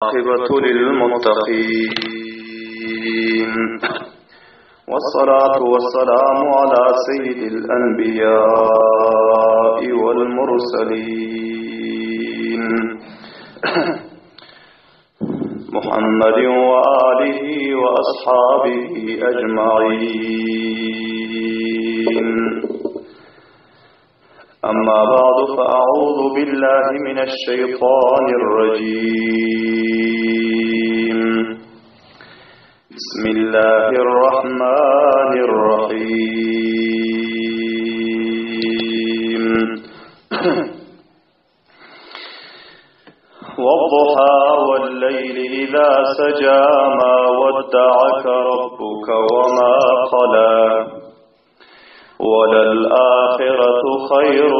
والعاقبة للمتقين والصلاة والسلام على سيد الأنبياء والمرسلين محمد وآله وأصحابه أجمعين أما بعد فأعوذ بالله من الشيطان الرجيم بسم الله الرحمن الرحيم والضحى والليل إذا سجى ما ودعك ربك وما قلى وللآخرة خير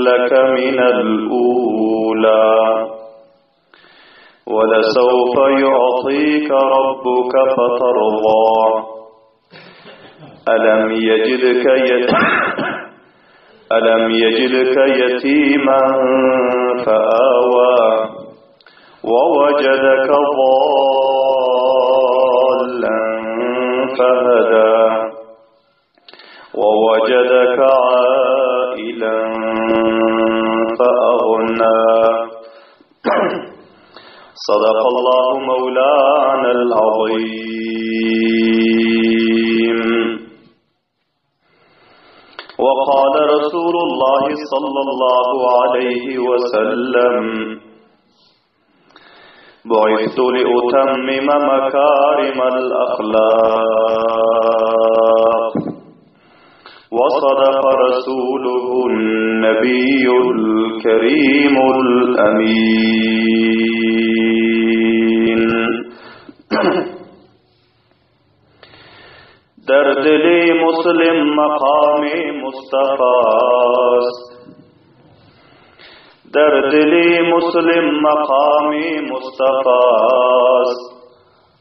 لك من الأولى ولسوف يعطيك ربك فترضى ألم يجدك يتيما ألم يجدك يتيما فآوى ووجدك ضالا فهدى ووجدك عائلا فأغنى صدق الله مولانا العظيم وقال رسول الله صلى الله عليه وسلم بعثت لأتمم مكارم الأخلاق وصدق رسوله النبي الكريم الأمين درد لي مسلم مقام مصطفى درد لي مسلم مقام مصطفى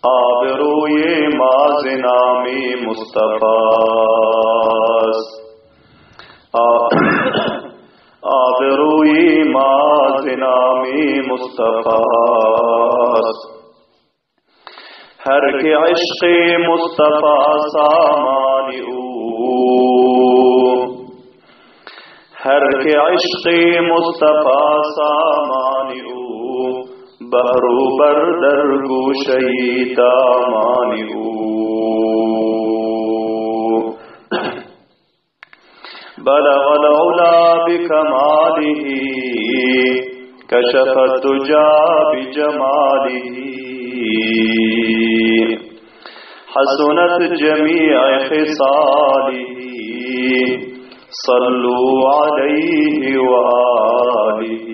آبروی مازنامی مصطفى آبروی مازنامی مصطفى هر که عشق مصطفى سامان او هر که عشق مصطفى سامان او بهر بر در گوشه دامان او بلغ العلا بكماله كشف الدجى بجماله حسنت جميع خصاله صلوا عليه وآله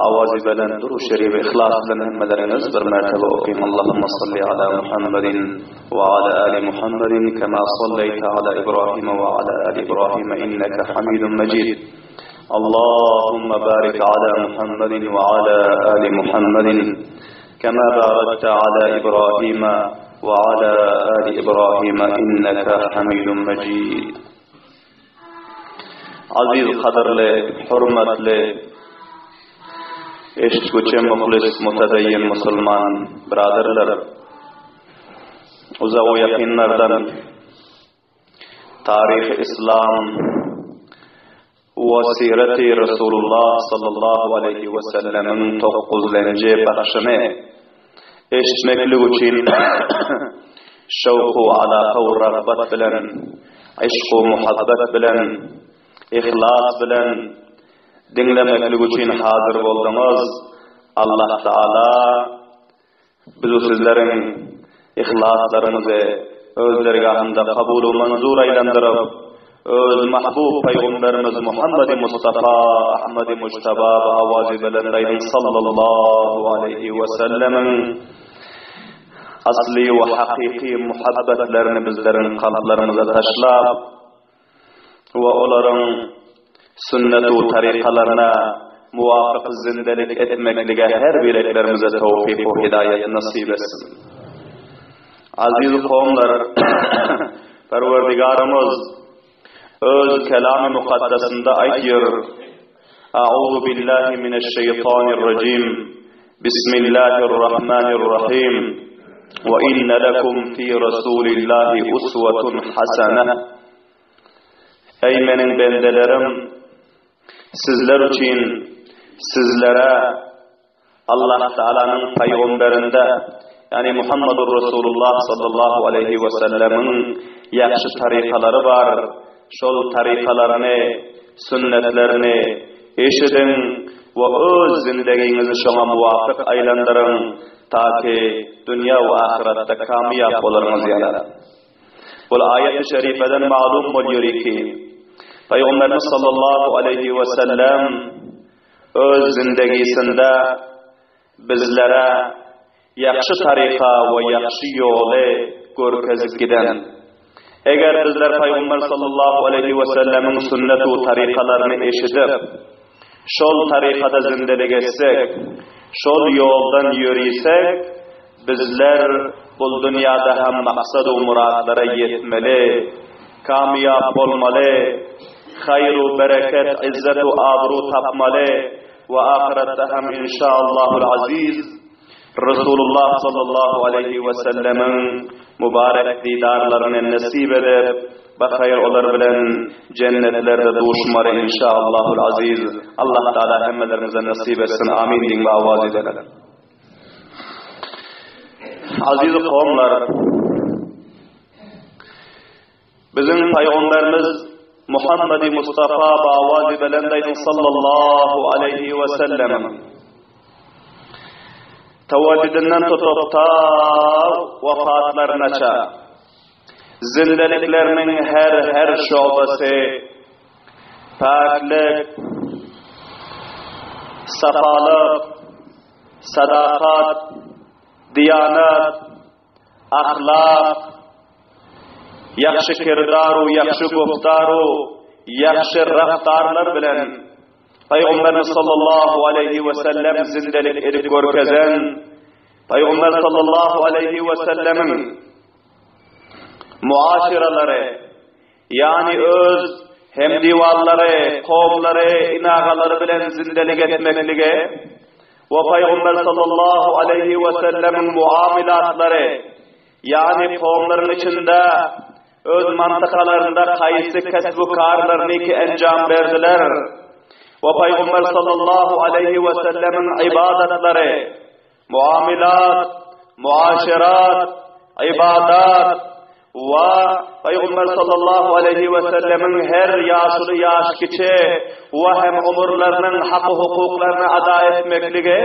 Awazy belent Durud Şerif ihlas bilen hemmeleriňiz bir mertebe okyň Allahumma salli ala Muhammedin we ala ali Muhammedin kema salleýte ala Ibrahim we ala ali Ibrahim inneke Hamidun Mejid Allahumma barik ala Muhammedin we ala ali Muhammedin kema barakte ala Ibrahim we ala ali Ibrahim inneke Hamidun Mejid Aziz gadyrly, hormatly, eşitgüçi muhlis, mutedeyyin musulman byraderler! Uzak we ýakynlardan taryhy yslam we sireti Resulullah sallallahu aleýhi we sellemiň tokuzlenji bagşyny eşitmeklik üçin şowk-u alaka-u ragbat bilen, yşk-u muhabbat bilen, yhlas bilen diňlemeklik üçin hazyr bolduňyz. Allah Tagala bizi sizleriň yhlaslaryňyzy Öz dergahynda kabul-u manzur aýlandyryp, Öz mahbub Pygamberimiz Muhammedi Mustafa Ahmedi Mujtaba bi awazy belent aýdyň sallallahu aleýhi we sellemiň asly we hakyky muhabbetlerini bizleriň kalplarymyza taşlap we olaryň sünnet u tarykalaryna muwafyk zindelik etmeklige her bireklerimize towfyk u hidaýet nasyp etsin. Aziz kowumlar, Perwerdigarymyz. Öz Kelamy Mukaddesinde aýdýar, A'uzu billahi mineşşeýtanirrajim. Bismillahirrahmanirrahim. Ve inne lekum fi Rasulillahi uswatun hasene. Eý meniň bendelerim, sizler üçin sizlere Allah Taalanyň pygamberinde, ýagny Muhammedur Rasulullah sallallahu aleýhi we sellemiň ýagşy tarykalary bar. Şol tarykalaryny, sünnetlerini eşidiň we öz zindegiňizi şoňa muwapyk aýlandyryň, taki dünýä we ahyretde kamyýap bolaryňyz ýaly. Bul aýaty şerifeden maglup bolýar ki, Pygamberimiz sallallahu aleýhi we sellem Öz zindegisinde bizlere ýagşy taryka we ýagşy ýoly görkezip giden. Eger bizler Pygamber sallallahu aleýhi we sellemiň sünnet we tarykalaryny eşidip, şol tarykada zindelik etsek, şol ýoldan ýörisek, Bizler bul dünýäde hem maksat-u myratlara ýetmeli, kamýap bolmaly, haýr-u bereket, yzzet-u abru tapmaly we ahyretde hem inşaallahul aziz Resulullah sallallahu aleýhi we sellemiň mübarek didarlaryny nesip edip, bahaýr olar bilen jennetlerde duşmaly inşaallahul aziz. Allah Taala hemmelerimize nesip etsin. Amin diýiň we awaz edeliň. Aziz kowumlar, biziň paýgamberimiz Muhammedi Mustafa bawazy belend aýdyň sallallahu aleyhi we sellem. Tawallidinden tutup ta wafatlaryna zindelikleriniň her her şobasy päklik, sapalyk, sadakat, diýanat, ahlak, ýagşy kirdaru, ýagşy guftaru, ýagşy raftarlar bilen Pygamberimiz sallallahu aleýhi we sellem zindelik edip görkezen Pygamber sallallahu aleýhi we sellemiň muaşiralary Ýagny öz hemdiwanlary, kowumlary, inagalary bilen zindelik etmekligi we Pygamber sallallahu aleýhi we sellemiň muamilatlary, ýagny kowumlaryň içinde öz mantykalarynda haýsy kesbu karlaryny ki enjam berdiler we Pygamber sallallahu aleýhi we sellemiň ybadatlary, Muamilat, muaşerat, ybadat we Pygamber sallallahu aleýhi we sellemiň her ýaşuly ýaş kiçi we hem umurlarynyň haky hukuklaryny ada etmekligi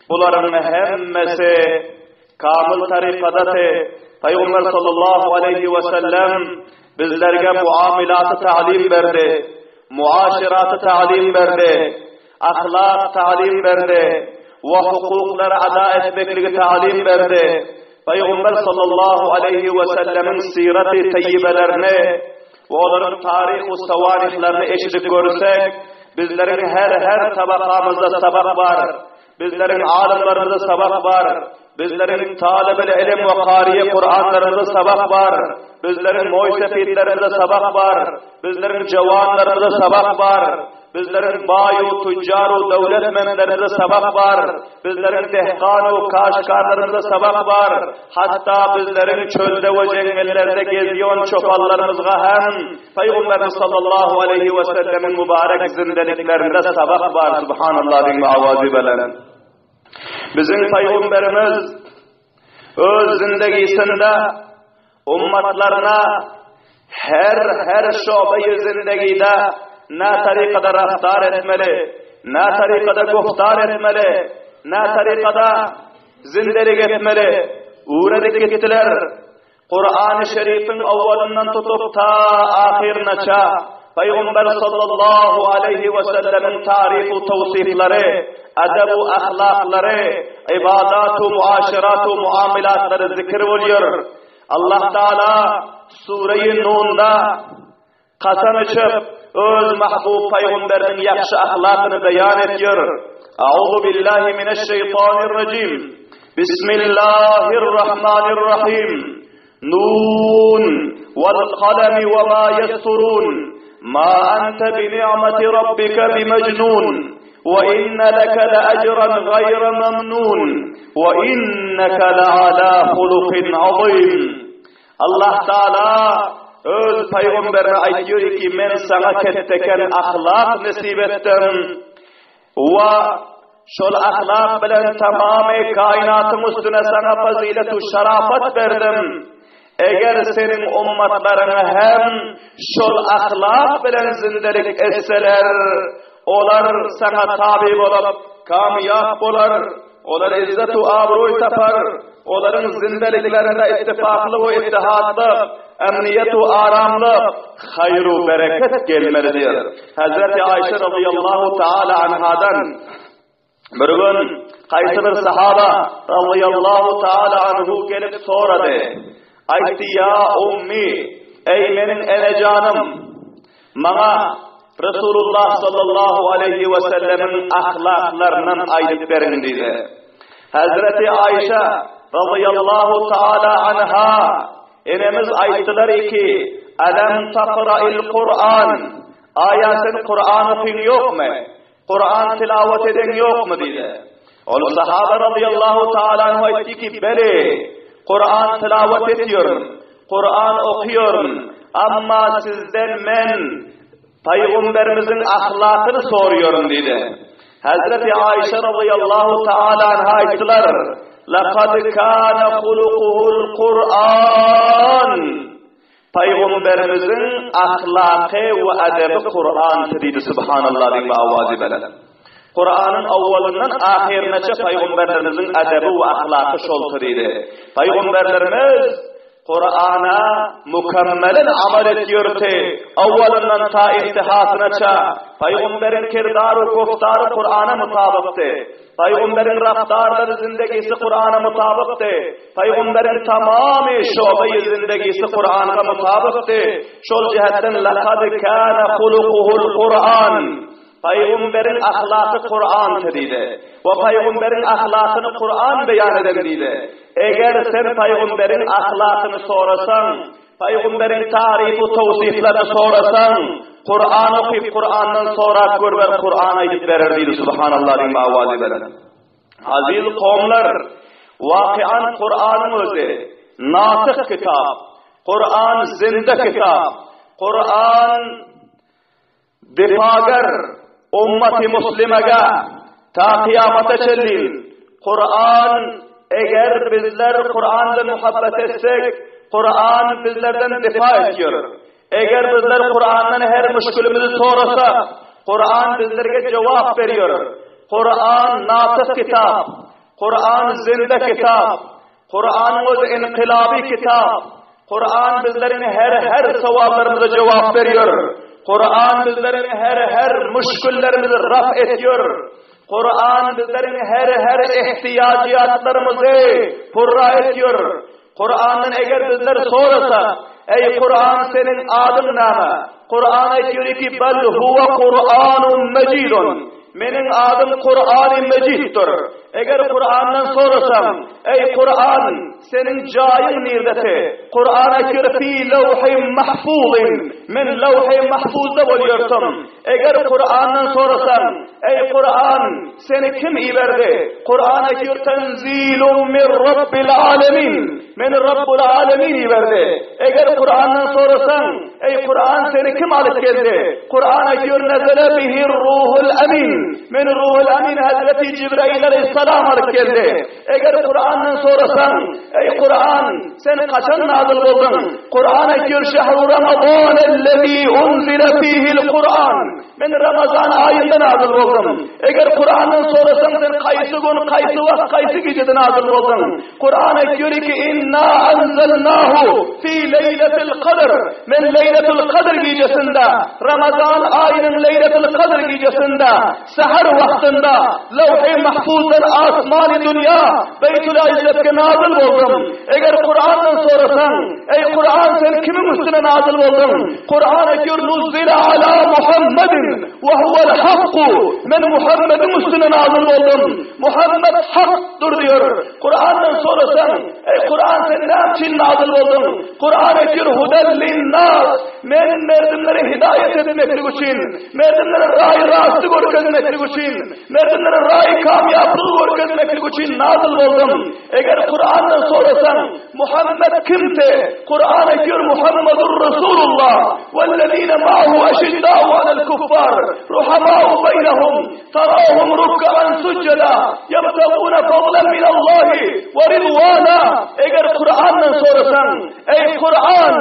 bularyň hemmesi kamyl tarykadady. Pygamber sallallahu aleýhi we sellem bizlerge muamilaty talim berdi, muaşeraty talim berdi. Ahlak talim berdi we hukuklary ada etmekligi talim berdi. Pygamber sallallahu aleýhi we sellemiň syraty taýýibelerini we olaryň taryh we sawanihlaryny eşidip görsek, bizleriň her her tabakamyzda sabak bar. Bizleriň alymlarymyzda sabak bar. Bizleriň talybyl ilim we kariýe Kur'anlarymyzda sabak bar. Bizleriň moý-sefitlerimizde sabak bar. Bizleriň jawanlarymyzda sabak bar. Bizleriň baý-u, tüjjar-u, döwletmenlerimizde sabak bar. Bizleriň dehkan-u, kaşgarlarymyzda sabak bar. Hatda bizleriň çölde we jeňňellerde gezýän çopanlarymyzga hem Pygamberimiz sallallahu aleýhi we sellemiň mübarek zindeliklerinde sabak bar. Subhanallah diýiň we awazy belent. Biziň Pygamberimiz öz zindegisinde ummatlaryna her her şobeýi zindegide na tarikada raftar etmeli, na tarikada guftar etmeli, na tarikada zindelik etmeli. Öwredip gitdiler. Kurany Şerifiň owalyndan tutup ta ahyrynaça Pygamber sallallahu aleýhi we sellemiň taryf-u tawsyflary, edeb-u ahlaklary, ybadat-u muaşerat-u muamilatlary zikir bolýar. Allah Taala Sure-i Nunda kasam içip, öz mahbub pygamberiniň ýagşy ahlakyny beýan edýär. Auzu billahi mineşşeýtanirrajim. Bismillahirrahmanirrahim. Nun wal kalemi we ma yesturun. Ma ente bi ni'meti rabbike bi mejnun, we inne leke le ejren gaýra memnun, we inneke le ala hulukin azim. Allah Taala öz pygamberine aýtýar ki, men saňa ketdeken ahlak nesip etdim. We şol ahlak bilen tamamy kainatyň üstüne saňa fazilet we şerafat berdim. Eger seniň ummatlaryňa hem şol ahlak bilen zindelik etseler, olar saňa taby bolup, kamýap bolar, olar izzet we abraý tapar, olaryň zindeliklerinde ittifaklyk we ittihatlyk, emniýet we aramlyk, haýr we bereket gelmelidir. Hazreti Aýşe radiyallahu taala anhadan bir gün haýsy bir sahaba radiyallahu taala anhu gelip sorady. Aýtdy, ýa ummi, eý meniň enejanym, maňa Resulullah sallallahu aleyhi we sellemiň ahlaklaryndan aýdyp beriň diýdi. Hazreti Aýşe radiyallahu taala anha enemiz aýtdylar ki, Alam takra'il Kur'an? Aýa sen Kur'an okyň ýokmy? Kur'an tilawat eden ýokmy diýdi. Ol sahaba radiyallahu taala anhu aýtdy ki, Beli, Kur'an tilawat ediyorum, Kur'an okuyorum, amma sizden men Pygamberimiziň ahlakyny soruyorum diýdi. Hazreti Aýşe radiyallahu taala anha aýtdylar, Laqad kana hulukuhul Kur'an. Pygamberimiziň ahlaky we edebi Kur'an diýdi subhanallah diýip awazy bilen. Kur'anyň awwalyndan ahyrynaça pygamberlerimiziň edebi we ahlaky şoldy diýdi. Pygamberlerimiz Kur'ana mükemmelen amal ediyordu. Awwalyndan ta intihasynaça Pygamberiň kirdary goftary Kur'ana mutabykdy. Pygamberiň raftarlary zindegisi Kur'ana mutabykdy. Pygamberiň tamamy şobeýi zindegisi Kur'ana mutabykdy. Şol jihetden laqad kana hulukuhul Kur'an. Pygamberiň ahlaky Kur'an diýdi. We pygamberiň ahlakyny Kur'an beýan eden diýdi. Eger sen pygamberiň ahlakyny sorasaň, pygamberiň taryfy towsiflerini sorasaň, Kur'an okyp Kur'andan sorap görber Kur'an aýdyp berer diýdi subhanallah diýip awazy bilen. Aziz kowumlar, wakian Kur'anyň özi nasyh kitap, Kur'an zinde kitap, Kur'an Difager ummaty muslimege ta kyýamata çenli Kuran eger bizler Kuran bilen muhabbet etsek Kuran bizlerden difa edýär. Eger bizler Kurandan her müşkilimizi sorasak Kuran bizlerge jogap berýär. Kuran nasyh kitap. Kuran zinde kitap. Kuranyň özi inkylaby kitap. Kuran bizleriň her her sowallarymyza jogap berýär. Kuran bizleriň her her müşkillerimizi raf etýär. Kuran bizleriň her her ihtiýajatlarymyzy purra etýär. Kurandan eger bizler sorasak, Ey Kuran seniň adyň näme? Kuran aýtýar ki, Bel huwa Kur'anun Mecidun. Meniň adym Kur'an-y Meciddir. Eger Kur'andan sorasaň, Eý Kur'an, seniň jaýyň nirdeti? Kur'an aýtýar, Fi lawhi mahfuzin. Men lawhi mahfuzda bolýartym. Eger Kur'andan sorasaň, Eý Kur'an, seni kim iberdi? Kur'an aýtýar, Tenzilun min Rabbil alemin. Meni Rabbul alemin iberdi. Eger Kur'andan sorasaň, Eý Kur'an seni kim alyp geldi? Kur'an aýtýar, Nezele bihi ruhul amin. Meni ruhul amin Hazreti Jibrail aleyhisselam alyp geldi. Eger Kur'andan sorasaň, Eý Kur'an, sen kaçan nazil bolduň? Kur'an aýtýar, Şehru Ramazan ellezî unzile fihil Kur'an. Men Ramazan aýynda nazil boldum. Eger Kur'andan sorasaň, sen kaýsy gün, kaýsy wagt, kaýsy gijede nazil bolduň? Kur'an aýtýar ki, Inna anzalnahu fi leýletil kadr. Men leýletil kadr gijesinde, Ramazan aýynyň leýletil kadr gijesinde, sahar wagtynda lawh-i mahfuzdan asmany dünýä, Beýtül Izzetge nazyl boldum. Eger Kurandan sorasaň, Eý Kuran sen kimiň üstüne nazyl bolduň? Kuran aýtýar, Nuzzila ala Muhammedin we huwel hakku. Men Muhammediň üstüne nazyl boldum. Muhammed hakdyr diýär. Kurandan sorasaň, Eý Kuran sen näme üçin nazyl bolduň? Kuran aýtýar, Hudel linnas. Men merdimlere hidaýat etmeklik üçin, merdimlere raý rasty görkezmeklik üçin, merdimlere raý kamýaplygy görkezmeklik üçin nazyl boldum. Eger Kurandan sorasaň, Muhammed kimse? Kuran aýtýar, Muhammedur Resulullah, wellezine ma'hu eşiddâ'u alel kuffar, ruhamâ'u beýnehum, tarahum ruk'an sujjada, ýebtagûne fadlan minallahi we ridwana. Eger Kurandan sorasaň, eý Kuran,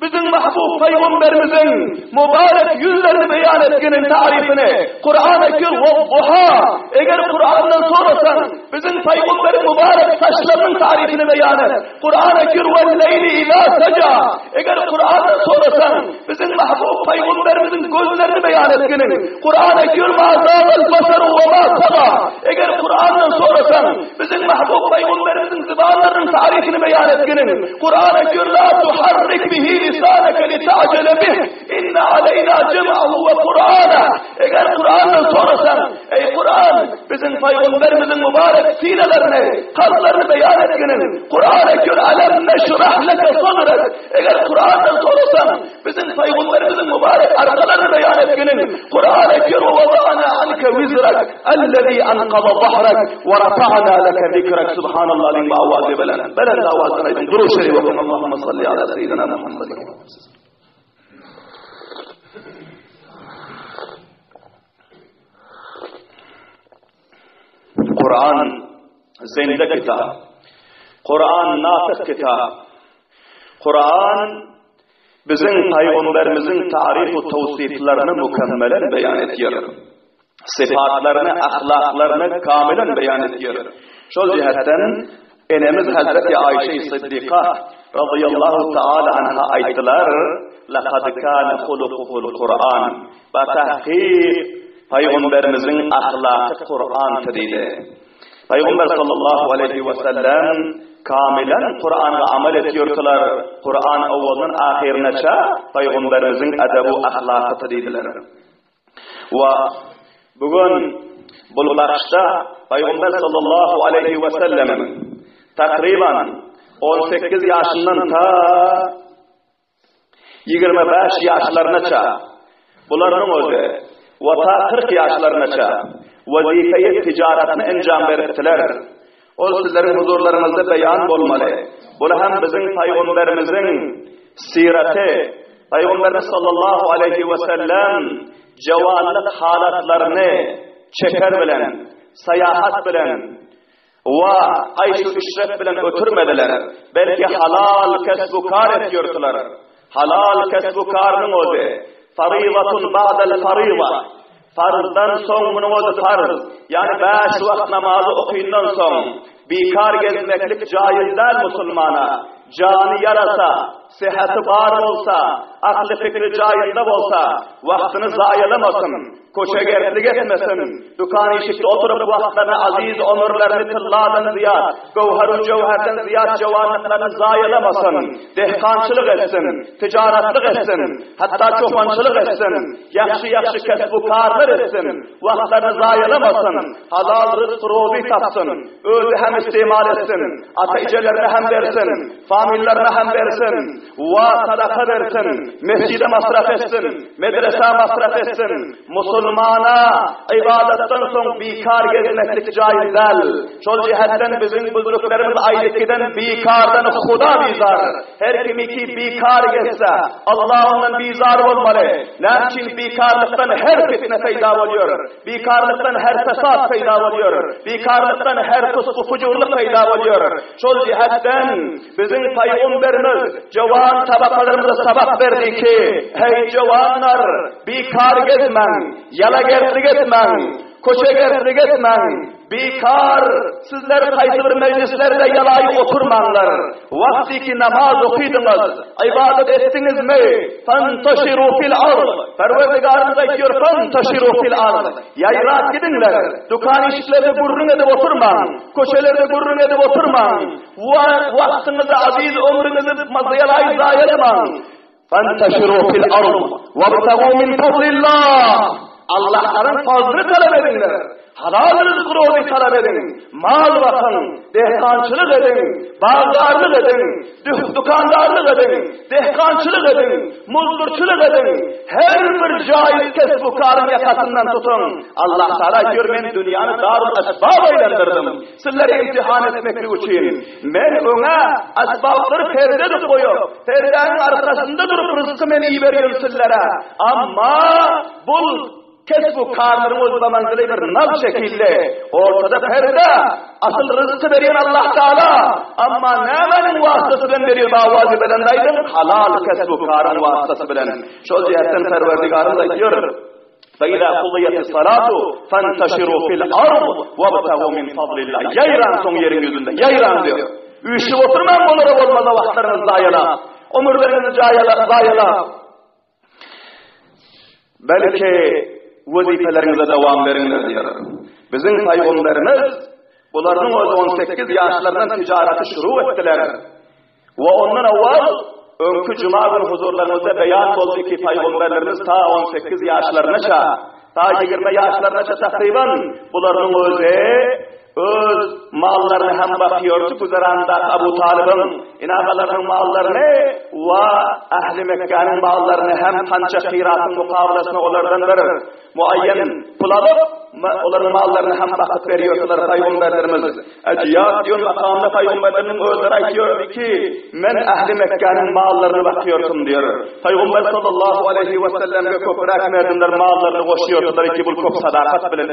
Biziň mahbub pygamberimiziň mübarek ýüzlerini beýan etgeniň taryfyny Kuran aýtýar, Wad-duha. Eger Kurandan sorasaň, biziň pygamberiň mübarek saçlarynyň taryfyny beýan et. Kuran aýtýar, Wal-leýli iza saja. Eger Kurandan sorasaň, biziň mahbub pygamberimiziň gözlerini beýan etgeniň. Kuran aýtýar, Ma zagal basaru we ma taga. Eger Kurandan sorasaň, biziň mahbub pygamberimiziň zybanlarynyň taryfyny beýan etgeniň. Kuran aýtýar, La tuharrik bihi lisaneke lita'jele bih, inne aleýna jem'ahu we Kur'ana. Eger Kurandan sorasaň, eý Kuran, biziň pygamberimiziň mübarek sinelerini, kalplaryny beýan etginiň. Kuran aýtýar, Alem neşrah leke sadrak. Eger Kurandan sorasaň, biziň pygamberimiziň mübarek arkalaryny beýan etginiň. Kuran aýtýar, Ve wada'na anke wizrak, ellezî anqada zahrak, ve rafa'na leke zikrak. Subhanallah diýiň bu awazy bilen. Belent awazdan aýdyň. Durud şerif okuň. Allahumma salli ala seýidina Muhammed. Kur'an zinde kitap. Kur'an natyk kitap. Kur'an biziň pygamberimiziň taryf we tawsiflerini mükemmelen beýan edýär. Sypatlaryny, ahlaklaryny kamilen beýan edýär. Şol jähetden enemiz Hazreti Aýşe Siddiqa radiyallahu taala anha aýtdylar: "Laqad kana hulukuhul Kur'an." Ba tahqiq pygamberimiziň ahlaky Kur'andy diýdi. Pygamber sallallahu aleýhi we sellem kamilen Kur'ana amal etýärdiler. Kur'an owaldan ahyrynaça pygamberimiziň edebi ahlakydy diýdiler. We bugün bul bakşda Pygamber sallallahu aleýhi we sellem takryban 18 ýaşyndan ta 25 ýaşlarynaça bularyň özi we ta 40 ýaşlarynaça wezifeýi tijaratny enjam beripdiler. Ol sizleriň huzurlaryňyzda beýan bolmaly. Bul hem biziň pygamberimiziň siraty. Pygamberimiz sallallahu aleýhi we sellem jawanlyk halatlaryny çeker bilen, saýahat bilen we aýşu-işret bilen ötürmediler. Belki halal kesbu-kar etýärdiler. Halal kesbu-karynyň özi faryzatun ba'dal faryza. Farzdan soň munuň özi farz. Ýagny bäş wagt namazy okyndan soň bikar gezmeklik jaýyz däl musulmana. Jany ýarasa, syhhaty bar bolsa, akly pikri jaýynda bolsa, wagtyny zaýalamasyn, köçegertlik etmesin, dükan işikde oturyp wagtlaryny aziz ömürlerini tylladan zyýat, göwher-u jöwherden zyýat jowanlyklaryny zaýalamasyn, dehkançylyk etsin, tijaratlyk etsin, hatda çopançylyk etsin, Ýagşy-ýagşy kesbu-karlar etsin, wagtlaryny zaýalamasyn, halal ryzk-rozy tapsyn, özi hem istimal etsin, ata-ejelerine hem bersin, famillerine hem bersin, wa sadaka bersin, mesjide masraf etsin, medresä masraf etsin. Musulmana ybadatdan soň bikar gezmeklik jaýyz däl. Şol jähetden biziň büzrüklerimiz aýdyp giden bikardan Huda bizar. Her kimiki bikar gezse, Allah ondan bizar bolmaly. Näme üçin bikarlykdan her fitne peýda bolýar? Bikarlykdan her fesat peýda bolýar. Bikarlykdan her fysky fujurlyk peýda bolýar. Şol jihetden biziň pygamberimiz jowan tabakalarymyza sabak berdi ki, Heý jowanlar, bikar gezmäň, ýalagertlik etmäň, köçegertlik etmäň. Bikar, sizler haýsy bir mejlislerde ýalaý oturmaňlar. Wagty ki namaz okydyňyz, ybadat etdiňizmi? Fantaşiru fil ard. Perwerdigarymyz aýtýar, fantaşiru fil ard. Ýaýrap gidiňler. Dükan işiklerde gürrüň edip oturmaň. Köçelerde gürrüň edip oturmaň. Wagtyňyzy, aziz ömrüňizi ýalaý zaýalamaň. Fantaşiru fil ard wabtagu min fadlillah. Allahdan fazly talap ediňler. Halal rızk rozy talap ediň. Mal bakyň, dehkançylyk ediň, bagdarlyk ediň, dükandarlyk ediň, dehkançylyk ediň, muzdurçylyk ediň. Her bir jaiz kesbu karyň ýakasyndan tutuň. Allah Taala aýdýar, men dünýäni darul esbab aýlandyrdım. Sizleri imtihan etmeklik üçin men öňe esbaplary perde edip goýup, perdäniň arkasynda durup rızky men iberýän sizlere. Amma bul kesbu karlaryň öz zamanzyly bir nal şekilli. Ortada perde, asyl rızky berýän Allah Taala. Amma nämäniň wasıtasy bilen berýär bawazy bilen aýdyň, halal kesbu karyň wasıtasy bilen. Şol jähtden Perwerdigarymyz aýdýar, Fe-izâ kudiýetis-salâtu fenteşirû fil-ard webtegû min fadlillah. Ýaýraň soň ýeriň ýüzünde, ýaýraň diýýär. Üýşüp oturmaň bolara bolmaza wagtlaryňyzy zaýalap, ömürleriňizi zaýalap. Belki wezipeleriňize dowam beriňler diýýär. Biziň pygamberimiz bularyň özi 18 ýaşlaryndan tijaraty şuru etdiler. We ondan owal, öňki juma gün huzurlaryňyzda beýan boldy ki, pygamberlerimiz ta 18 ýaşlarynaça, ta 20 ýaşlarynaça takryban bularyň özi öz mallaryny hem bakýardy güzerandaky Abu Talybyň inagalarynyň mallaryny we ähli Mekgäniň mallaryny hem hança hyratyň mukabylasyna olardan bir Muaýýen pul alyp, olaryň mallaryny hem bakyp berýärdiler pygamberlerimiz. Ejýat diýen makamda pygamberleriniň özleri aýdýardy ki, men ähli Mekgäniň mallaryny bakýardym diýer. Pygamber sallallahu aleýhi we sellemge köpräk merdimler mallaryny goşýardylar ki, bul köp sadakat bilen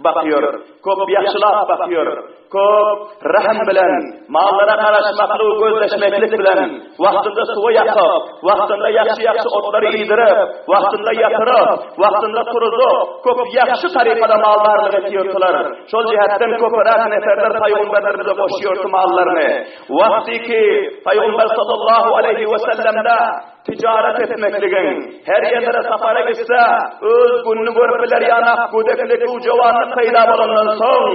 bakýar, köp ýagşylap bakýar. Köp rähm bilen, mallara garaşmaklygy gözleşmeklik bilen, wagtynda suwa ýakyp, wagtynda ýagşy-ýagşy otlary iýdirip, wagtynda ýatyryp, wagtynda turuzyp, köp ýagşy tarykada maldarlyk etýärdiler. Şol jähetden köpräk neferler pygamberlerimize goşýardy mallaryny. Wagty ki, Pygamber sallallahu aleýhi we sellemde tijaret etmekligiň, her ýerlere sapara gitse, öz gününi görüp biler ýanak gödeklik, juwanlyk peýda bolandan soň,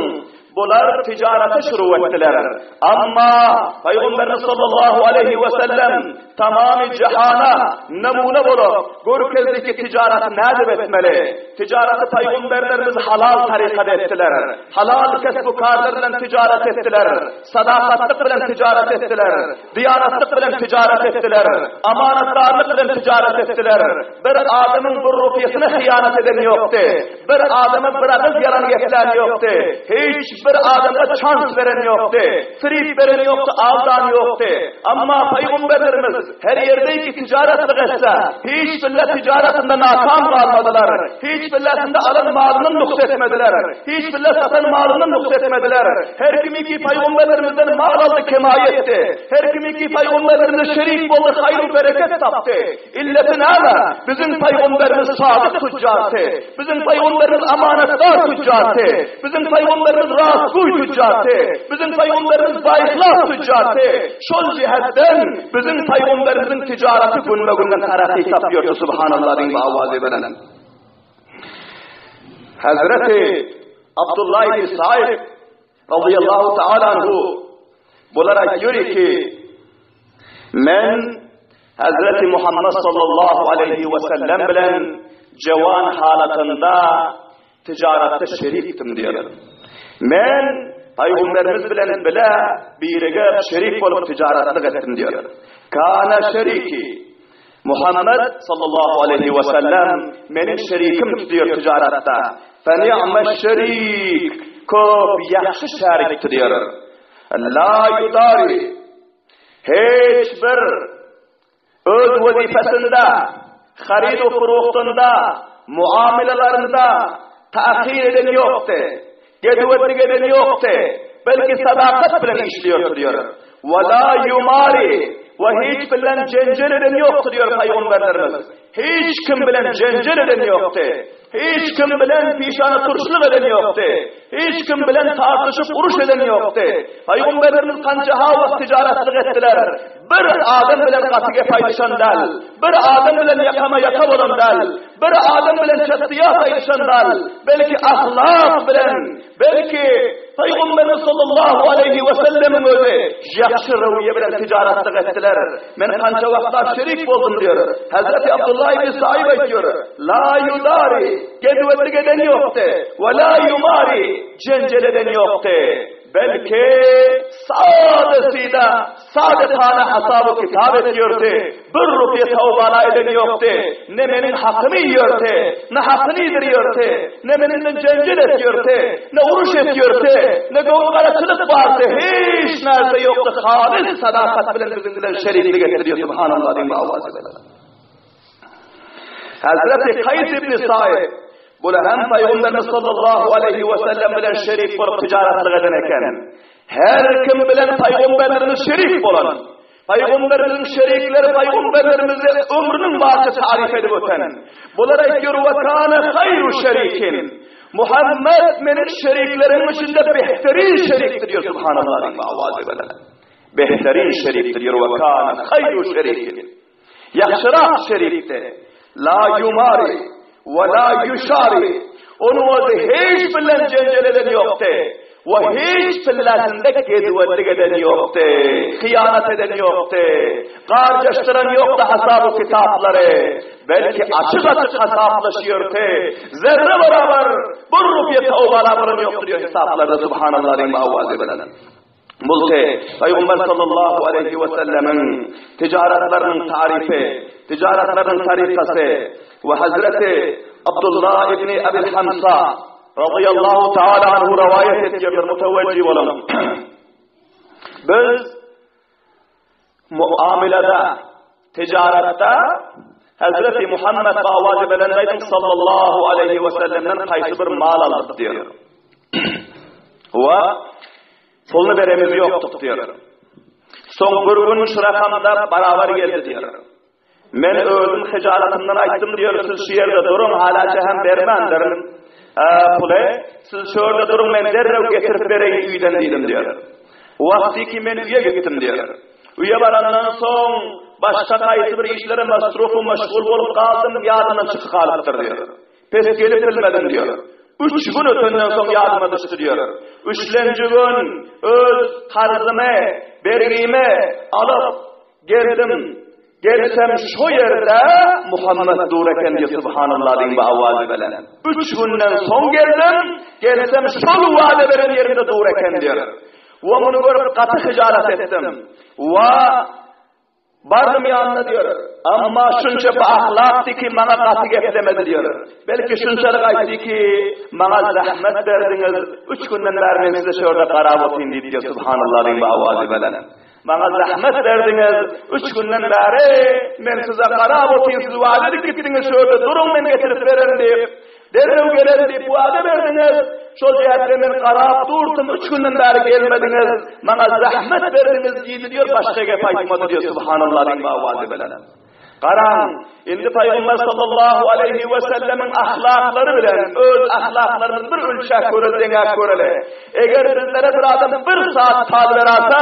Bular tijarata şuru etdiler. Amma Pygamberimiz sallallahu aleýhi we sellem tamamy jahana namuna bolup görkezdi ki tijaraty nädip etmeli. Tijaraty pygamberlerimiz halal tarykada etdiler. Halal kesbu karlar bilen tijarat etdiler. Sadakatlyk bilen tijarat etdiler. Diýanatlyk bilen tijarat etdiler. Amanatdarlyk bilen tijarat etdiler. Bir adamyň bir rupiýasyna hyýanat eden ýokdy. Bir adama bir agyz ýalan geplän ýokdy. Hiç bir adama çans beren ýokdy. Trip beren ýokdy, aldan ýokdy. Amma pygamberlerimiz her ýerdeki tijaratlyk etse, hiç birle tijaratynda nakam galmadylar. Hiç birlesinde alan malyndan nuks etmediler. Hiç birle satan malyndan nuks etmediler. Her kimiki pygamberlerimizden mal aldy, kemaý etdi. Her kimiki pygamberlerimize şerik boldy, haýr bereket tapdy. Illeti näme? Biziň pygamberimiz sadyk tüjjardy. Biziň pygamberimiz amanatdar tüjjardy. Biziň pygamberimiz rastgöý tüjjardy. Biziň pygamberimiz baýyhlas tüjjardy. Şol jihetden biziň pygamberimiziň tijaraty günbe-günden taraky tapýardy. Subhanallah diýip awazy bilen. Hazreti Abdullah ibn Saib radiyallahu ta'ala anhu bular aýtýar ki, men Hazreti Muhammed sallallahu aleyhi ve sellem bilen jewan halatynda ticaretde şerikdim diýer. Men Peygamberimiz bilen bile birige şerik bolup ticaretlik etdim diýer. Kana şeriki Muhammed sallallahu aleyhi ve sellem meniň şerikim diýer ticaretde. Fe ni'me şerik köp ýagşy şärikdi diýer. La yudari Hiç bir öz wezipesinde, haryt-u furuhtynda, muamelelerinde ta'hir eden ýokdy, gedüwetlik eden ýokdy, belki sadakat bilen işliýordy diýer. Ve la yumari we hiç bilen jenjel eden ýokdy diýýär paýgamberlerimiz. Hiç kim bilen jenjel eden ýokdy. Hiç kim bilen pişana turşluk eden ýokdy. Hiç kim bilen tartyşyp uruş eden ýokdy. Paýgamberlerimiz kança ha wagt tijaratlyk etdiler. Bir adam bilen gaty gep aýdyşan däl. Bir adam bilen ýakama ýaka bolan däl. Bir adam bilen çetdiýat aýdyşan däl. Belki ahlak bilen Belki, Pygamberimiz sallallahu aleýhi we sellemiň özi ýagşy röwýe bilen tijaratlyk etdiler. Men kança wagtlap şerik boldum diýer. Hazreti Abdullah ibn Saib aýtýar, La yudari, gedwetlik eden ýokdy, we la yumari, jenjel eden ýokdy. Belki, sada-sida Sadetana hasaby kitap etýördi. Bir rupiýa tawbala eden ýokdy. Ne meniň hakymy iýördi, ne hakyny iýdirýördi, ne meniň bilen jenjel etýördi, ne uruş etýördi, ne göwün garaçylyk bardy, hiç närse ýokdy. Halys sadakat bilen biziň bilen şeriklik etdi diýip subhanallah diýip awazy bilen. Hazreti Kaýs ibn Said Bula hem Pygamberimiz sallallahu aleyhi we sellem bilen şerik bolup tijaratlyk eden eken. Her kim bilen Pygamberimiz şerik bolan, Pygamberimiziň şerikleri Pygamberimizi ömrüniň barça taryf edip öten. Bular aýtýar we kana hayru şerikin. Muhammed meniň şeriklerim içinde behterin şerikdir diýär subhanallah diýip awazy bilen. Behterin şerikdir diýär we kana hayru şerikin. Ýagşyrak şerikdi. La ýumari we la ýuşari. Onuň özi hiç bilen jenjel eden ýokdy. We hiç pilläsinde gezwetlik eden ýokdy. Hyýanat eden ýokdy. Garjaşdyran ýokdy hasaby kitaplary. Belki açyk-açyk hasaplaşýardy. Zerre barabar bir rupiýa tawbala bolan ýokdy diýen hasaplarda subhanallah diýip awazy bilen. Mulky, Pygamber sallallahu aleýhi we sellemiň tijaratlarynyň taryfy, tijaratlarynyň tarykasy we Hazreti Abdullah ibn Abil Hamsa radiyallahu taala anhu rowaýat etýärler mutawajjih bolan. Biz muamelada, tijaratda Hazreti Muhammed awazy belend aýdyň sallallahu aleýhi we sellemden haýsy bir mal aldyk diýär. We puluny beremiz ýokduk diýär. Soň bir gün şu rakamda barabar geldi diýär. Men özüm hijalatymdan aýtdym diýär, siz şu ýerde duruň, halaça hem bermändirin. Puly, siz şu ýerde duruň, men derrew getirip bereýin öýden diýdim diýär. Wagty ki men öýe gitdim diýär. Öýe barandan soň başga haýsy bir işlere masruf meşgul bolup galdym, ýadymdan çykyp galypdyr diýär. Pes gelip bilmedim diýär. Üç gün ötenden soň ýadyma düşdi diýär. Üçlenji gün öz karzymy, bergimi alyp geldim. Gelsem şo ýerde Muhammed dur eken diýip subhanallah diýip bu awazy bilen. Üç günden soň geldim, gelsem şol wada beren ýerimde dur eken diýär. We muny görüp gaty hyjalat etdim. Wa Bardym ýanyna diýär. Amma şunça ahlakdy ki maňa gaty geplemedi diýär. Belki şunçalyk aýtdy ki, maňa zähmet berdiňiz, üç günden bäri men size şu ýerde garap otyryn diýip diýär, subhanallah diýip bu awazy bilen. Maňa zähmet berdiňiz, üç günden bäri men size garap otyryn, siz wada edip gitdiňiz, şu ýerde duruň men getirip bererin diýip. Derrew geler diýip wada berdiňiz, şol jähtde men garap durdum, üç günden bäri gelmediňiz, maňa zähmet berdiňiz diýdi diýip başga gep aýtmady diýip subhanallah diýip awazy bilen. Garaň, indi Pygamber sallallahu aleýhi we sellemiň ahlaklary bilen öz ahlaklarymyzy bir ölçäp göreli, deňäp göreli. Eger bizlere bir adam bir saat tal berasa,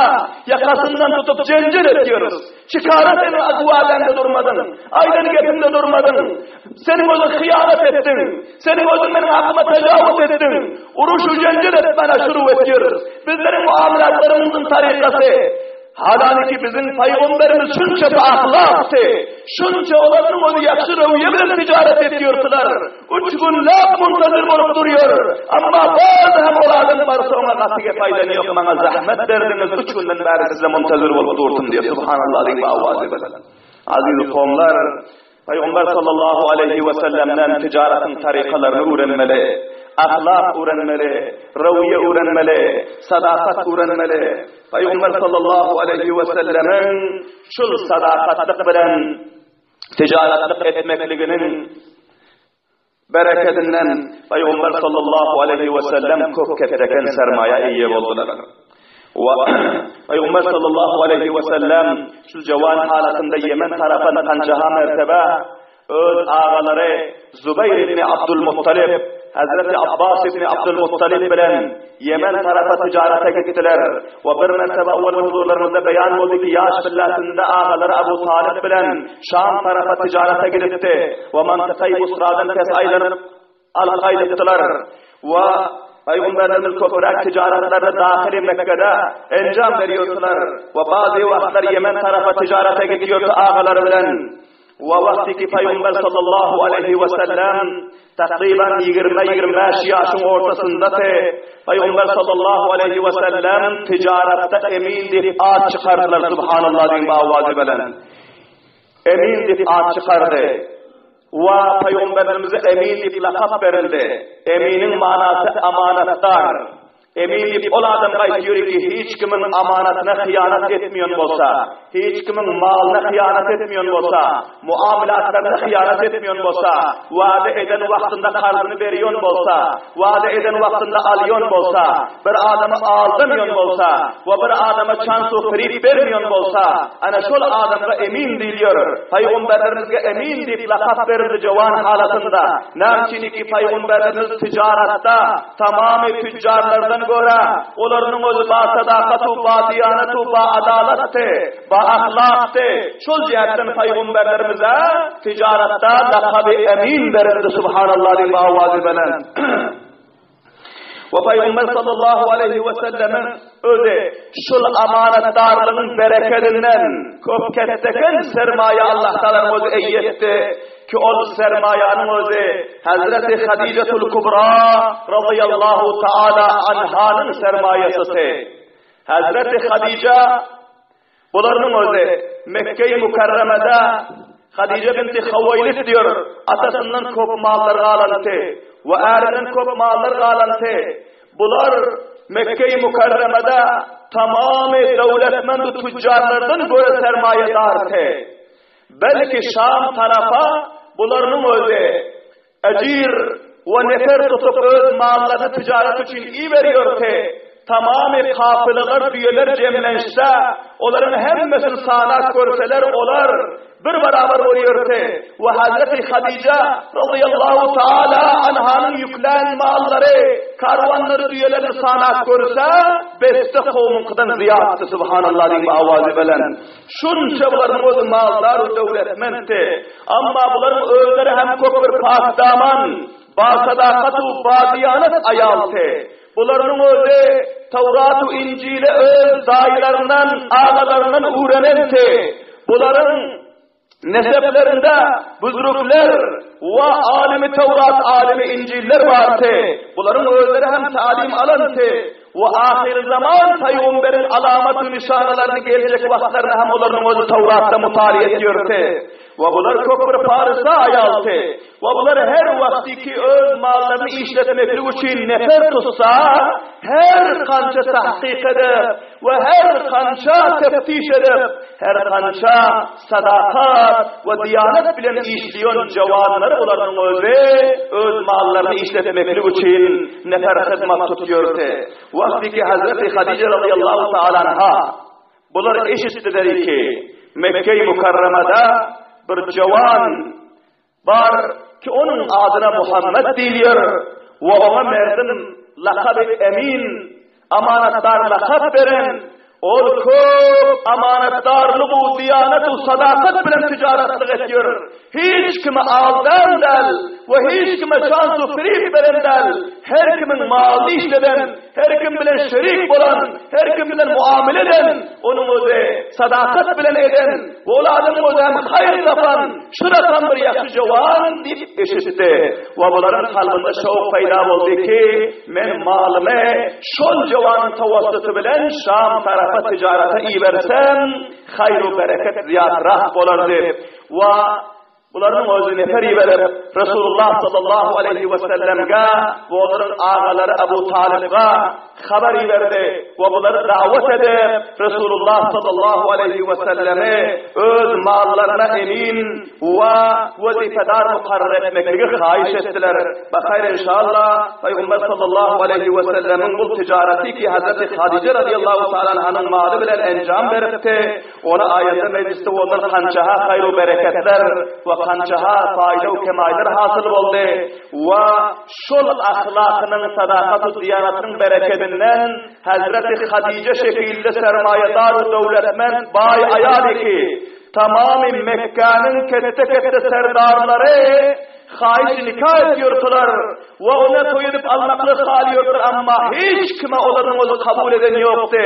ýakasyndan tutup jenjel etýäris. Çykara seniň wadäňde durmadyň, aýdan gepiňde durmadyň. Seniň özüň hyýanat etdiň. Seniň özüň meniň hakyma tejawuz etdiň. Uruş jenjel etmäne şuru etýäris. Bizleriň muamalatlarymyzyň tarykasy Halaniki biziň pygamberimiz şunça ahlakdy, şunça olaryň özi ýagşy röwýe bilen tijaret etýärdiler. Üç günläp muntazir bolup durýar. Amma bady hem ol adam barsa oňa gaty gep aýdan ýok, maňa zähmet berdiňiz, üç günden bäri size muntazir bolup durdum diýip, subhanallah diýip awazy bilen. Aziz kowumlar, Pygamber sallallahu aleýhi we sellemden tijaratyň tarykalaryny öwrenmeli, ahlak öwrenmeli, röwýe öwrenmeli, sadakat öwrenmeli. Pygamber sallallahu aleýhi we sellemiň şul sadakatlyk bilen tijaratlyk etmekliginiň berekedinden Pygamber sallallahu aleýhi we sellem köp ketdeken sermaýa eýe boldular. We Pygamber sallallahu aleýhi we sellem şu jawan halatynda Ýemen tarapa kanjaha mertebe öz agalary Zubaýr ibn Abdul Muttalib, Hazreti Abbas ibn Abdul Muttalib bilen Ýemen tarapa tijarete gitdiler. We bir mertebe owal huzurlarymyzda beýan boldy ki, ýaş billasynda agalary Abu Talib bilen Şam tarapa tijarete gidipdi we Mantykaý Busradan pes aýlanyp alyp gaýdypdylar we Pygamberimiz köpräk tijaratlarda dahyly Mekgede enjam berýärdiler we bazy wagtlar Ýemen tarapa tijarete gidýärdi agalary bilen. We wagty ki Pygamber sallallahu aleýhi we sellem takryban 20-25 ýaşyň ortasyndady. Pygamber sallallahu aleýhi we sellem tijaratda emin diýip at çykardylar subhanallah diýip awazy bilen. Emin diýip at çykardy. We Pygamberimize emin diýip lakap berildi. Eminiň manasy amanatdar. Emin diýip ol adam aýtýar ki, hiç kimiň amanatyna hyýanat etmeýän bolsa, hiç kimiň malyna hyýanat etmeýän bolsa, muamalatlaryna hyýanat etmeýän bolsa, wada eden wagtynda karzyny berýän bolsa, wada eden wagtynda alýan bolsa, bir adamy aldamaýan bolsa we bir adama çans-u firip bermeýän bolsa, ana şol adamga emin diýilýär. Pygamberlerimizge emin diýip lakap berildi jowan halatynda. Näme üçin ki pygamberlerimiz tijaratda Tamamy tüjjarlardan görä, olarynyň özi ba sadakatu, ba diýanatu, ba adalatdy, ba ahlakdy. Şol jähtden pygamberlerimize tijaratda lakaby emin berildi, subhanallah diýip owazy belent. We Pygamber sallallahu aleýhi we sellemiň özi şul amanatdarlygyň berekedinden köp ketdeken sermaýa Allah Tagalanyň özi eýe etdi. Ki ol sermaýanyň özi Hazreti Hadijatul Kubra radiyallahu taala anhanyň sermaýasy. Hazreti Hadija bularyň özi Mekke-i Mükerremede Hadija binti Huwaylid diýer, atasyndan köp mallar galanty we ärinden köp mallar galanty. Bular Mekke-i Mükerremede tamamy döwletmend tüjjarlardan göre sermaýadardy. Belki Şam tarapa bularynyň özi ejir we nefer tutup öz mallaryny tijaret üçin iberýärdi. Tamamy kapylalar düýeler jemlenşse, olaryň hemmesini sanap görseler olar bir barabar bolýardy we Hazreti Hadija radiyallahu taala anhanyň ýüklän mallary, karwanlary düýelerini sanap görse, beste kowumyňkydan zyýatdy subhanallah diýip awazy bilen. Şunça bularyň özi maldar we döwletmentdi. Amma bularyň özleri hem köp bir pakdaman, basadakat we badiýanat aýaldy. Bularyň özi Tawrat we Injili öz daýylaryndan, agalaryndan öwrenenti. Bularyň neseplerinde büzrükler we alymy Tawrat, alymy Injiller bardy. Bularyň özleri hem talim alandy. We ahyrzaman pygamberiň alamat we nyşanalaryny geljek wagtlaryny hem olaryň özi Tawratda mutaliýa etýärdi. We bular köp bir parysa aýaldy. We bular her wagtyky öz mallaryny işletmeklik üçin nefer tutsa, her kança tahkyk edip we her kança teftiş edip, her kança Sadakat we diýanat bilen işleýän jawanlary bularyň özi öz mallaryny işletmeklik üçin nefer hyzmat tutýardy. Wagty ki Hazreti Hadije radiyallahu taala anha bular eşitdiler ki Mekke-i Mukarramada bir jawan Bar ki onuň adyna Muhammet diýilýär we oňa merdim lakaby Emin, amanatdar lakap beren, ol köp amanatdarlyk u diýanat u sadakat bilen tijaratlyk etýär. Hiç kimi aldan däl we hiç kime şans u firip beren däl, her kimiň malyny işleden, Her kim bilen şerik bolan, her kim bilen muamele eden, onuň özi sadakat bilen eden, ol adamyň özi hem haýyr tapan, şurakam bir ýagşy jowan diýip eşitdi. We bularyň kalbynda şowk peýda boldy ki, men malymy şol jowanyň tawassuty bilen Şam tarapa tijarata ibersem, haýru bereket zyýatrak bolar diýip. We. Bularyň özi nefer iberip, Resulullah sallallahu aleýhi we sellemge we olaryň agalary Abu Talypga habar iberdi we bulary dawat edip, Resulullah sallallahu aleýhi we sellemi öz mallaryna emin we wezipedar mukarrar etmekligi haýyş etdiler. Bahaýr inşallah, Pygamber sallallahu aleýhi we sellemiň bu tijaraty ki Hazreti Hadije radiyallahu ta'ala anhanyň maly bilen enjam beripdi, Ony aýatda mejlisde ondan kançaha haýru bereketler we kançaha faýda we kemaýlar hasyl boldy we şol ahlakynyň sadakatu diýanatynyň berekedinden Hazreti Hadije şekilde sermaýadar we döwletmend baý aýal ki tamamy Mekgäniň ketde-ketde serdarlary Haýyş nika edýärdiler we ony toý edip almaklygy halaýardylar, emma hiç kime olaryň özi kabul eden ýokdy.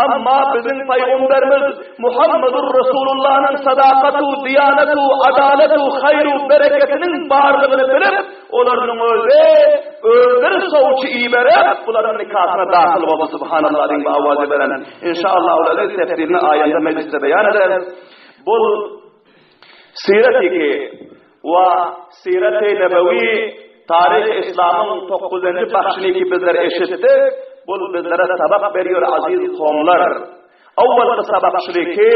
Emma biziň Pygamberimiz Muhammedur Resulullanyň sadakatu, diýanatu, adalatu, haýru, bereketiniň barlygyny bilip, olaryň özi özleri sawçy iberip, bularyň nikasyna dahyl boldy. Subhanallah diýip awazy beren. Inşallah olary tefsirini aýanda mejlisde beýan ederis. Bul Siret iki we Siret-i Nebewi taryh Islamyň dokuzynjy bagşyny ki bizler eşitdik, bul bizlere sabak berýär aziz kowumlar. Owwalky sabak şuly ki,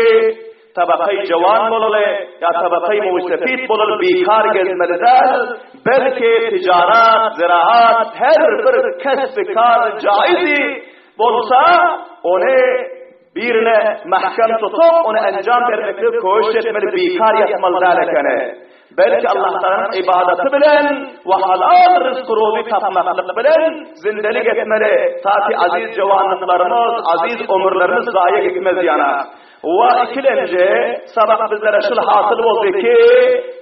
tabakaý jawan bolaly ýa tabakaý muýsefit bolaly bikar gezmeli däl, belki tijarat, ziraat, her bir kesbi kar jaizi bolsa, ony Birine mähkem tutup, ony enjam bermeklige köşeş etmeli, bikar ýatmaly däl ekeni. Belki Allahtagalanyň ybadaty bilen we halal ryzky-ruzy tapmaklyk bilen zindelik etmeli, ta ki aziz jowanlyklarymyz, aziz ömürlerimiz zaýa gitmez ýana. We ikilenji sabak bizlere şul hasyl boldy ki,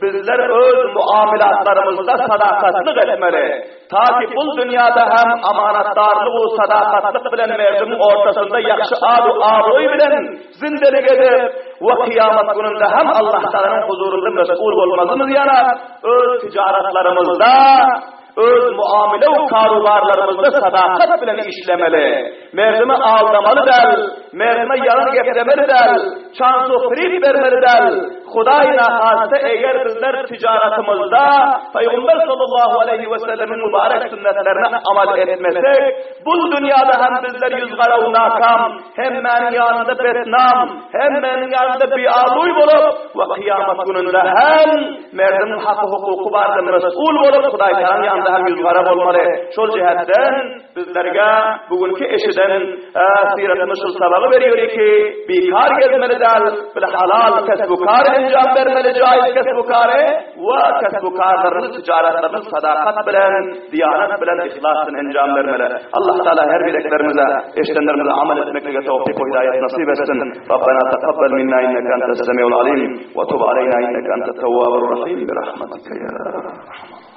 bizler öz muamilatlarymyzda sadakatlyk etmeli. Ta ki bul dünýäde hem amanatdarlyk u sadakatlyk bilen merdimiň ortasynda ýagşy ad u abraý bilen zindelik edip we kyýamat gününde hem Allah Tagalanyň huzurynda mes'ul bolmazymyz ýaly öz tijaratlarymyzda öz muamele u karubarlarymyzda sadakat bilen işlemeli. Merdimi aldamaly däl, merdime ýalan geplemeli däl, çans-u firip bermeli däl. Hudaý nahasta eger bizler tijaratymyzda Pygamber sallallahu aleýhi we sellemiň mübarek sünnetlerine amal etmesek, bul dünýäde hem bizler ýüzgara u nakam, hemmäniň ýanynda betnam, hemmäniň ýanynda biabuý bolup we kyýamat gününde hem merdimiň haky-hukuky barada mes'ul bolup Hudaý Tagalaň ýanynda hem ýüzgara bolmaly. Şol jähetden Bizlerge bu günki eşiden syratymyz şul sabagy berýär ki, bikar gezmeli däl, bil halal kesbu-kar enjam bermeli, jaýyz kesbu-kary we kesbu-karlaryny, tijaratlaryny sadakat bilen, diýanat bilen, yhlas bilen enjam bermeli. Allah Taala her bireklerimize eşidenlerimize amal etmeklige towfyk we hidaýat nasyp etsin. Rabbena takabbal minna inneke entes semiul alim we tub aleyna inneke entet tewwabur rahim bi rahmetike ya erhamer.